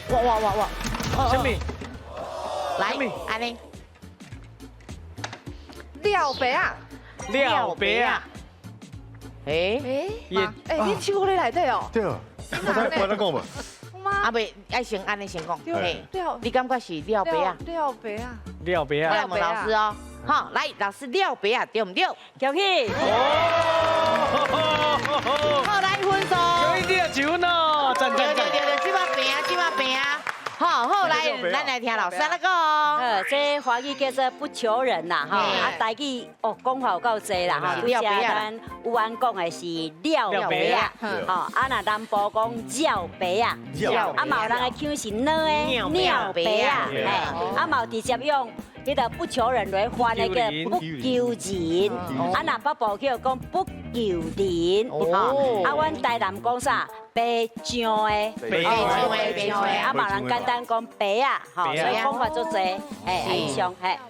哇哇哇哇！啥物？來，按呢。廖白啊！廖白啊！欸欸，欸，你唱歌咧內底哦？對啊，我來講嘛。啊未，愛先按呢先講。對，你感覺是廖白啊？廖白啊！廖白啊！我來問老師哦。好，來，老師廖白啊，對毋對？恭喜！好，來分數。有一點九呢，讚讚讚！對對對，這擺平，這擺平。好好來，咱來聽老師來講。這華語叫做不求人啦，吼，啊，台語哦講法有夠濟啦，吼，拄才咱有安講的是廖白啊，吼，啊若南部講廖白啊，啊嘛有人的腔是軟的尿白啊，嘿，啊嘛有直接用彼個不求人來翻的叫不求人，啊若北部叫講不求人，吼，啊阮台南講啥？白醬的，白醬的，白醬的，啊嘛人簡單講白啊，吼，所以講法足濟，嘿，以上，嘿。